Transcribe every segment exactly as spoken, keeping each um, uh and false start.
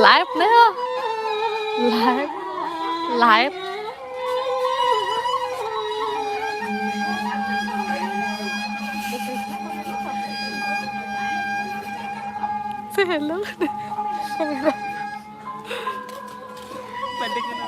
Live nữa. Live. Live. Say hello. Bandingan.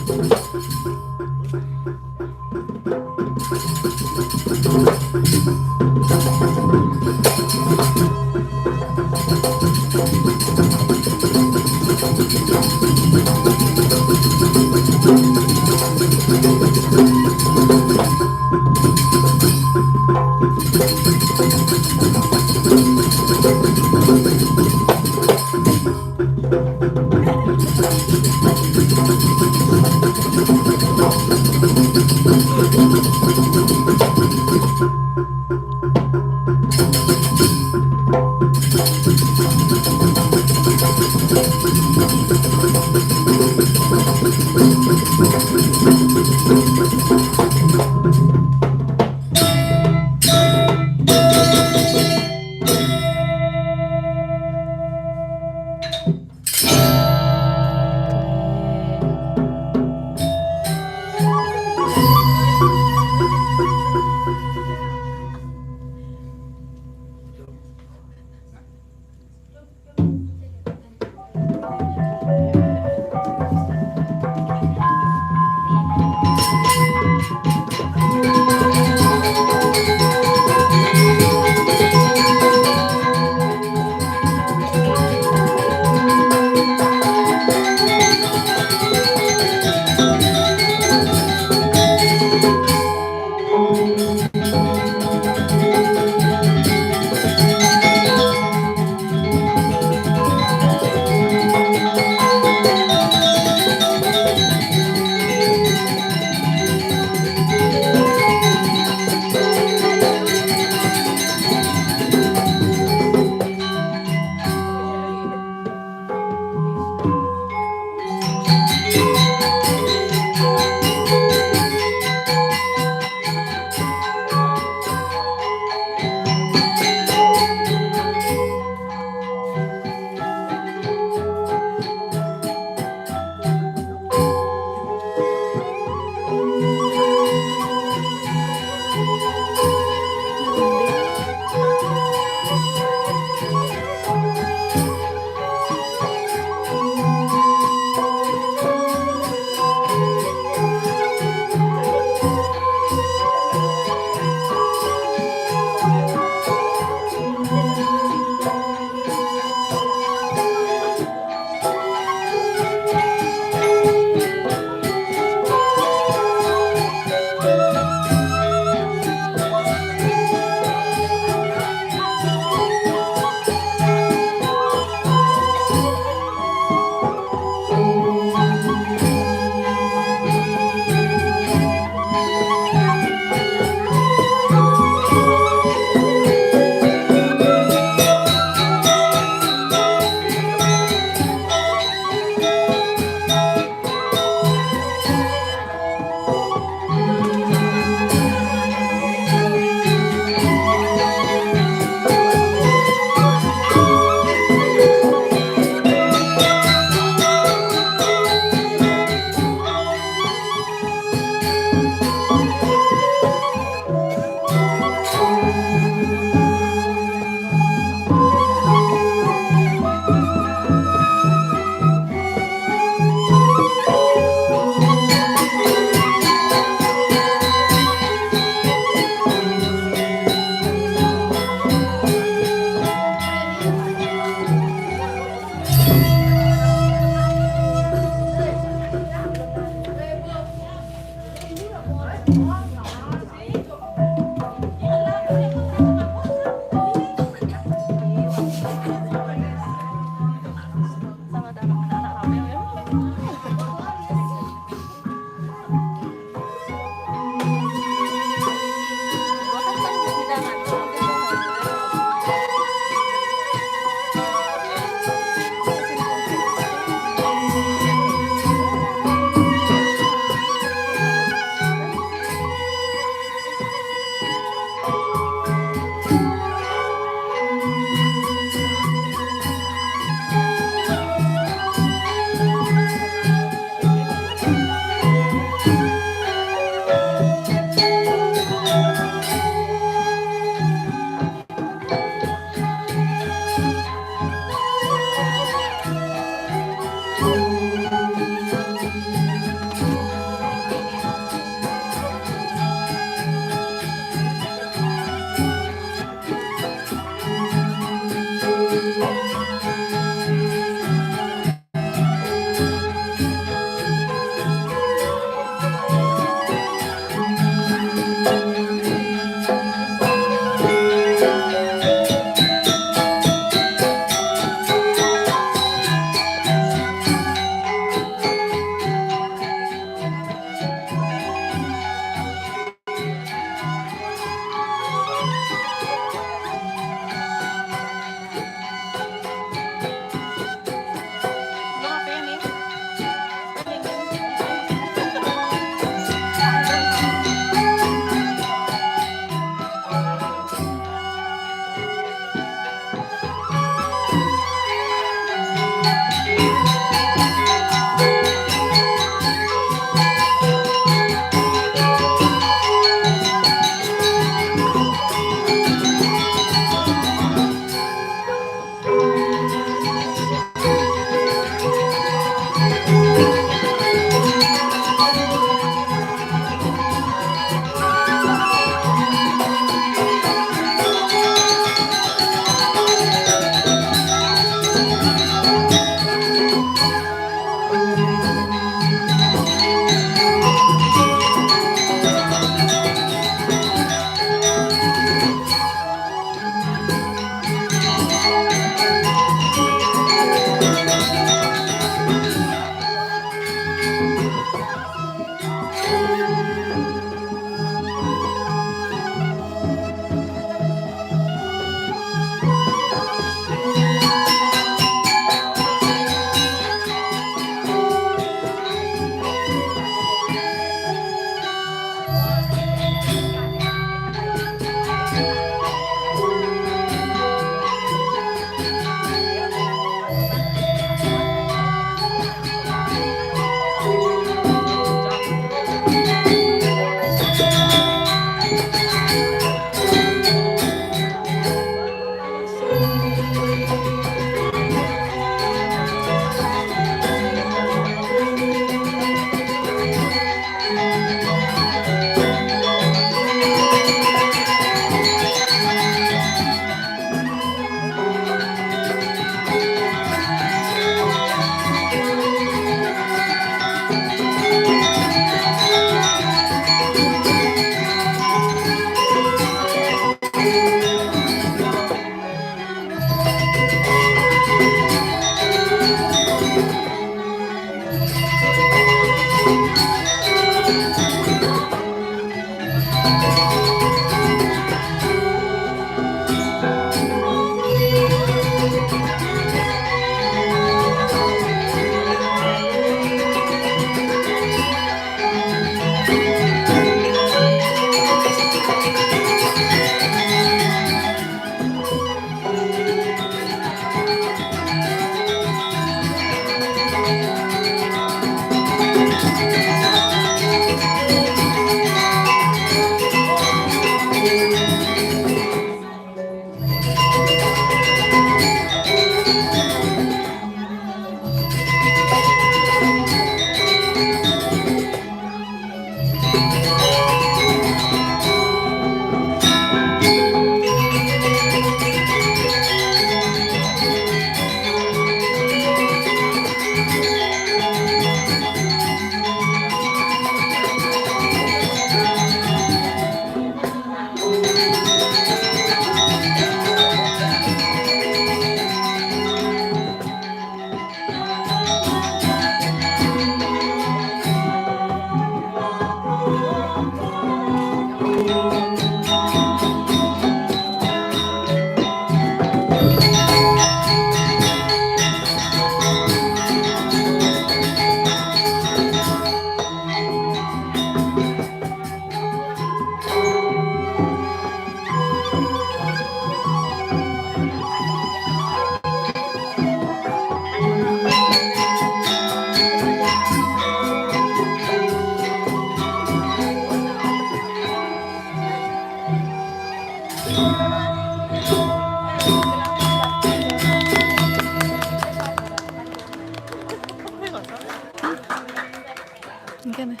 Enggak nih.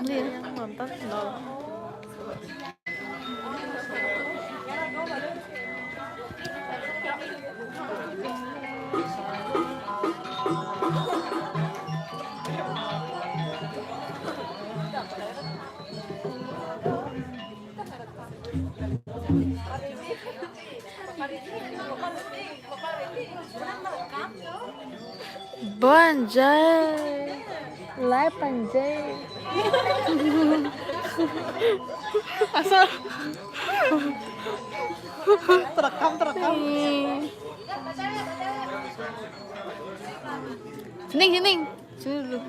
Lihat yang nonton. Bonjour. Live panjai. Asal. Terekam, terekam. Nih. Sini, sini. Sini dulu.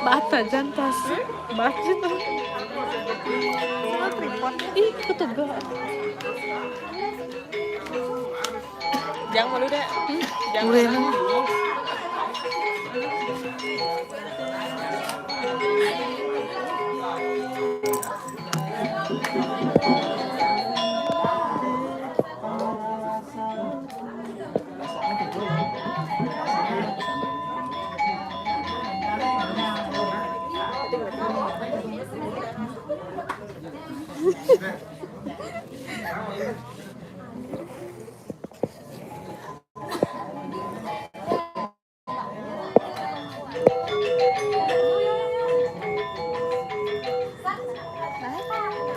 Bata jantas. Bata itu. Ih, ketegak. Jangan malu deh. Jangan. Gue malu.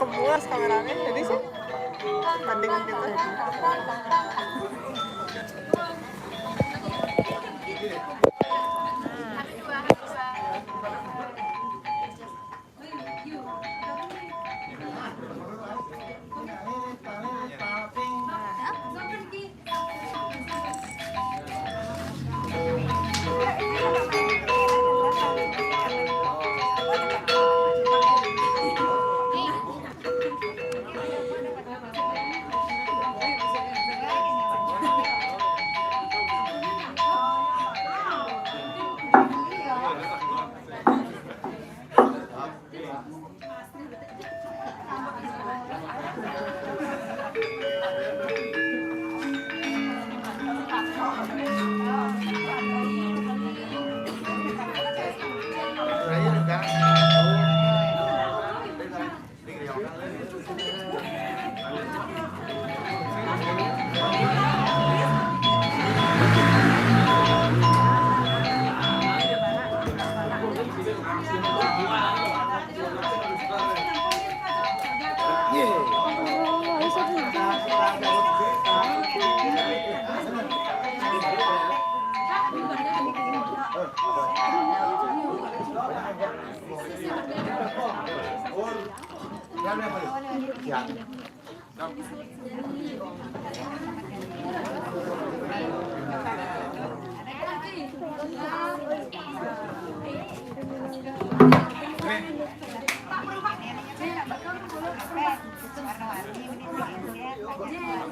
Kemuas kameranya, jadi sih bandingan kita.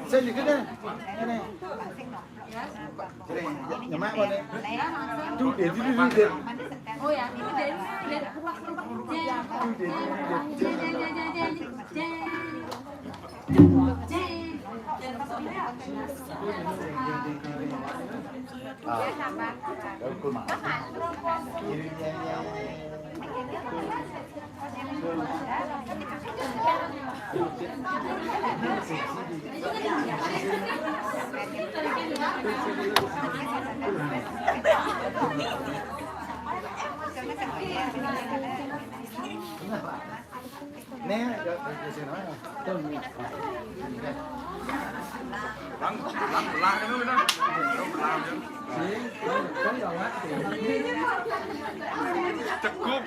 Sini, sini. Sini. Sini, nyemak mana? Duh, dia, dia, dia, dia. Oh ya, itu dari, dari. Duh, dia, dia, dia, dia. Nè, cái, cái, cái gì nói nè. Cukup.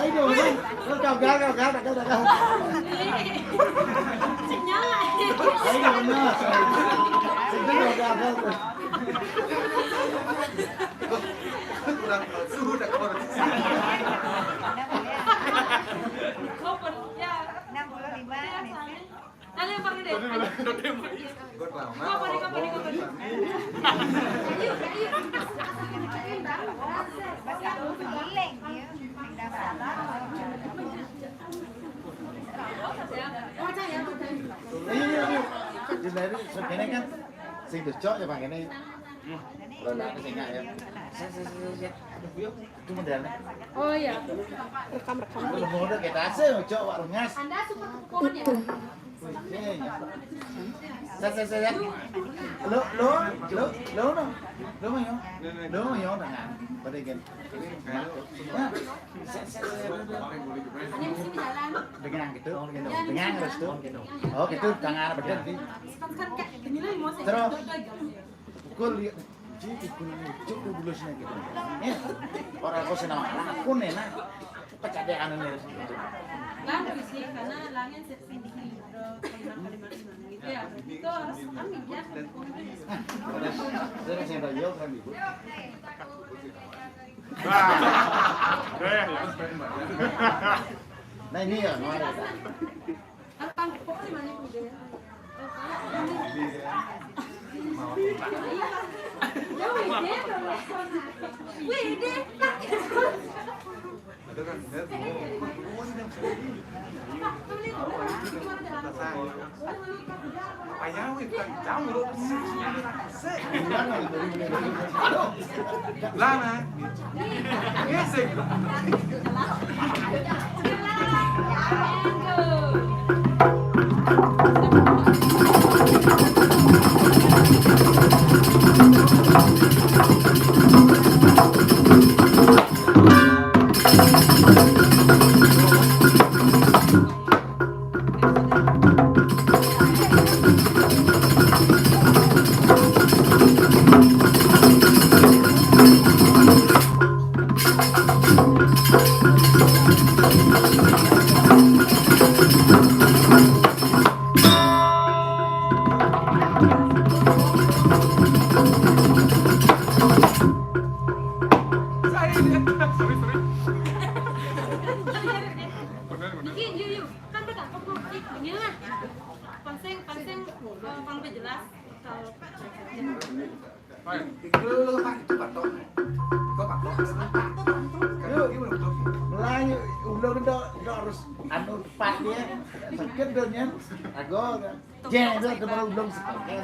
Ayo, ayo, ayo, ayo, ayo, ayo. Ayo, ayo, ayo. Kurang suhu dah, kurang. Enam puluh lima menit. Ayo, Pak Gede. Ikut lama. Ikut, ikut, ikut, ikut. Ayo, ayo. Mas, kamu giling, ya. Iya, iya, iya. Jadi, sebenarnya kan sing becok ya, Pak, ini. Lho, lah, sing enggak ya. Saya, saya, saya, saya. Itu modelnya. Oh iya, rekam-rekam. Lu mau udah kita sih, becok, Pak Rungas. Anda super kukuhan ya? Iya, iya. Saya, saya, saya. Lo, lo, lo, lo, no. Lo mau yo? Lo mau yo, dengan. Pada gen. Nah, saya, saya, saya. Ini mesti jalan. Dengan gitu, gitu. Ya, ini dengan mesti terus tuh. Jalan. Oh, gitu, tangan apa tadi? Kan, kan, Kak, ini lagi mau saya. Terus. Pukul ya, cik, pukul ini, cuk, dulu sini gitu. Ya, orang kau senang, aku nih, nah, pecah deh anu nih. Lalu sih, karena langit sih, sih, sih, udah kalimat-kalimat gitu. Ya, itu harus kami ya. Nah, terus yang royal kan ibu. Wah, deh. Nah, ini ya, mau ada. Lana. Music. Sorry, sorry. Bener, bener. Iki, yuk, yuk. Kan udah cakep tuh. Ih, ini lah. Pansing, pansing, eh, paling jelas. Kalau Itu lo, Pak, itu patok. Kok patok? Sekarang ini belum tuh. Mulai ulun tok, tok harus anu tepat ya. Sakit dong ya. Aku jeng itu ada baru ulun sakit.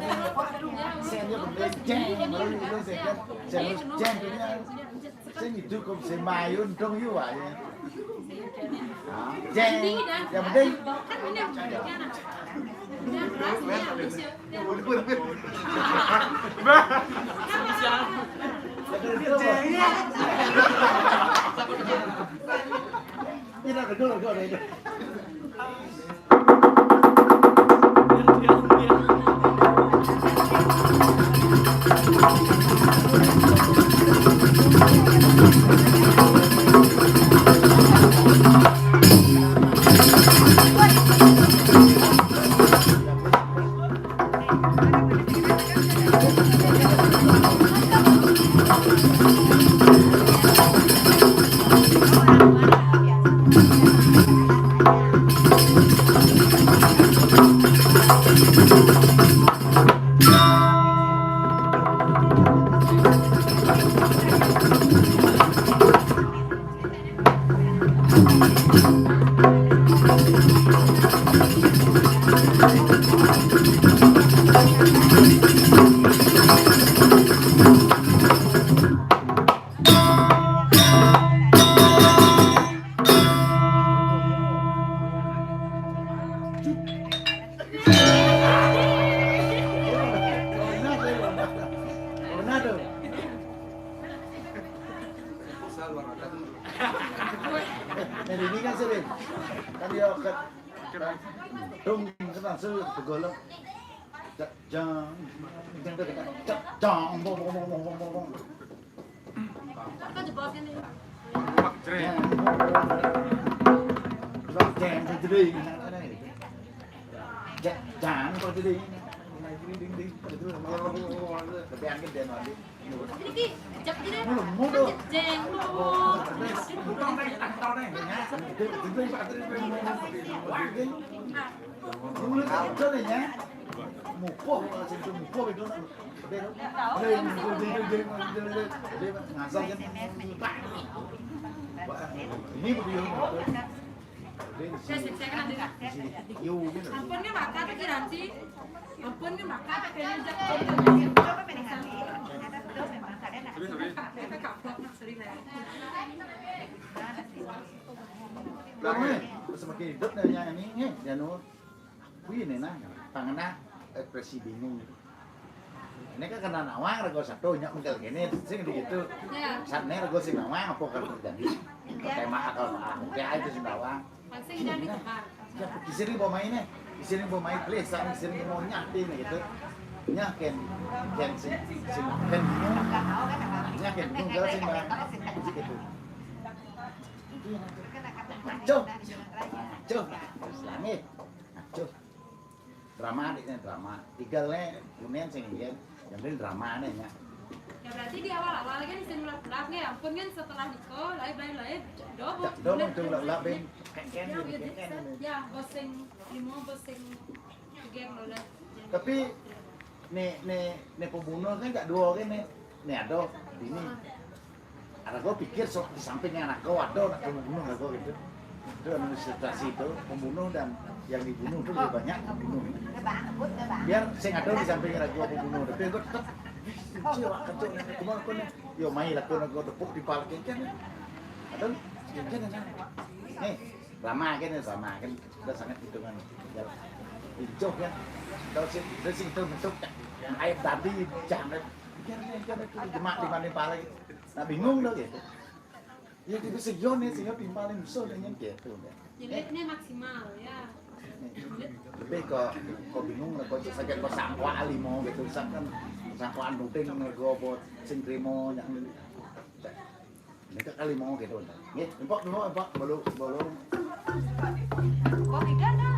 Saya dia bener jeng, baru ulun sakit. Saya harus jeng dia. Saya itu kok saya mayun dong yuk ya. Jeng. Yang penting. Tidak, betul, betul, betul. Nah, ini kan sering. Kan dia ke dong, kan langsung begolok. Cak, jang, jang, jang, jang, jang, bong, bong, bong, bong, bong, bong. Apa jebosnya nih? Jang, jang, jang, jang, jang, jang, jang, jang, jang. Tapi angin dia nanti. Jadi ki, jep jadi. Mudah, mudah. Jeng. Mupoh, kalau situ mupoh itu. Ngasal kan. Ini betul. Ampun nih, maka pikiran sih. Ampun nih, maka pikiran. Coba pilih hati. Kita kapok, sering lah. Lah, nih, semakin hidup nih, yang ini, nih, Janu. Kuwi nih, nah, tangannya ekspresi bingung. Ini kan kena nawang, rego satu, nyak mengkel gini, sing di gitu. Ya. Saat ini rego sing nawang, apa kan terjadi? Tema akal, ah, oke aja sing nawang. Sing jadi teman. Ya, di sini mau main nih. Di sini mau main, please, di sini mau nyati nih gitu. Nyakin, ken sing, sing, ken bingung. Nyakin bingung, kalau sing, gitu. Acuh. Acuh. Terus langit. Acuh. Drama adiknya drama. Tiga le, kunen sing yen. Yang penting drama nih ya. Ya berarti di awal-awal kan sing ulap-ulap nih, ampun kan setelah niko, lain lain lain. Dobo. Dobo itu ulap-ulap ben. Ya, ya, ya, ya, bosing limo, bosing tiga lo lah. Tapi nih, nih, nih pembunuh kan gak dua kan nih. Nih ada ini. Ada gue pikir so, di samping anak gue ada anak gue bunuh, anak gue gitu. Itu administrasi itu, pembunuh dan yang dibunuh itu lebih banyak pembunuh. Biar saya nggak tahu di samping anak gue pembunuh, tapi gue tetap kecil, kecil, kemana pun nih, yo mai lah, gue gue tepuk di pala kan, ada kan, nih, lama kan, lama kan, udah sangat hitungan, ya, pincuh kan, kalau sih, udah sih itu bentuk, air tadi, jangan, kan, kan, itu jemak di mana pala, nah bingung dong gitu. Ya, tipe sing yo nih, sing yo timpalin musuh dengan gitu, ya. Jadi ini maksimal, ya. Lebih ke, kok bingung, kok sakit, kok sangkwa limo gitu, misalkan sangkwaan nuting, kok apa sing trimo, yang ini ke kali mau gitu, nggih, empok dulu, empok, belum, belum. Kok tidak ada?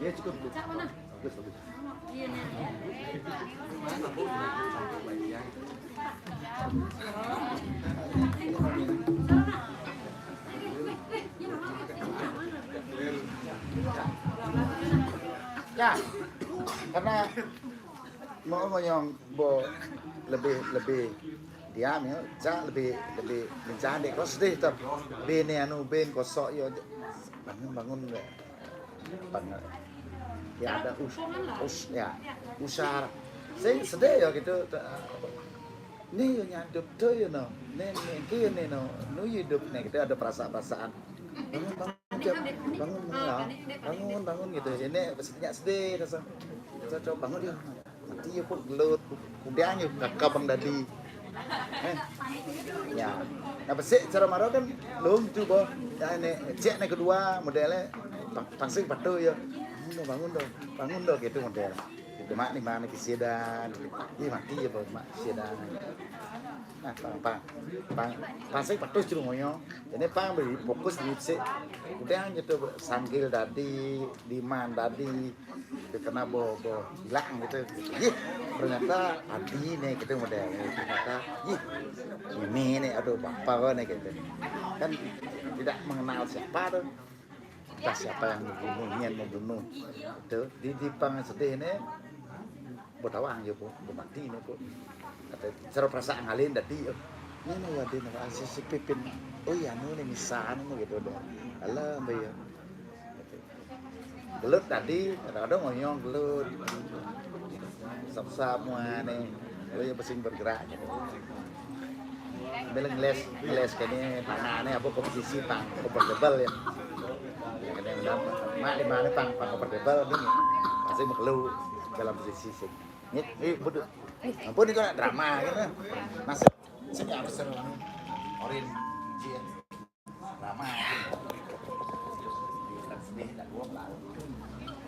Ya, cukup, cukup. Bagus, bagus. Ya, karena mau ngonyong bo lebih, lebih diam ya, cak lebih, lebih mencari. Kok sedih, tapi bene anu, ben kosok ya, bangun, bangun ya. Apa, ya ada us-, us-, ya, usar. Sing sedih ya gitu. Nih yo nyandup tuh yo no. Nih, nih, iki yo nih no. Nu hidup nih gitu, ada perasaan-perasaan. Bangun, bangun, Cep. Bangun, bangun, ya. Bangun, bangun gitu. Ini sedihnya sedih rasa. Coba bangun ya. Mati ya kok gelut. Udah ya kakak Bang Dadi. Eh. Ya. Nah, besik cara marah kan lung tuh, boh. Ya ini cek nih kedua modelnya pang-, pangsing patuh ya. Bangun dong, bangun dong. Bangun dong gitu model. Itu mak nih mana kesiadan. Ih, mati ya, boh, mak kesiadan. Nah, pang, pang, pang, pangsing patuh cuma ngoyo. Jadi pang beri fokus di sik. Udah gitu sambil Dadi, Diman Dadi, itu kena bo, bo hilang gitu. Ih, ternyata Adi nih gitu model. Ternyata, ih, ini nih, aduh, bapak kok nih gitu. Kan tidak mengenal siapa tuh. Entah siapa yang membunuhnya, membunuh. Itu di, di pang sedih nih, bo tawang ya, bo, bo mati nih, bo. Kata, cara perasaan ngalin tadi, oh, ini nih, Adi nih, ah, si, si Pipin. Oh iya, nu nih, misalnya nih gitu deh. Alah, mbak ya. Gelut tadi, kadang-kadang ngonyong gelut. Sap-sap muane. Lu ya pesing bergerak gitu. Sambil ngeles, ngeles kene tangane apa posisi pang comfortable ya. Ya kene udah mak di mana pang, pang comfortable gitu. Pasti mau kelu dalam posisi sing. Nih, nih betul. Ampun itu nak drama gitu. Masih sing ya besar orang. Orin, cie. Drama gitu. Sedih tak gua lah.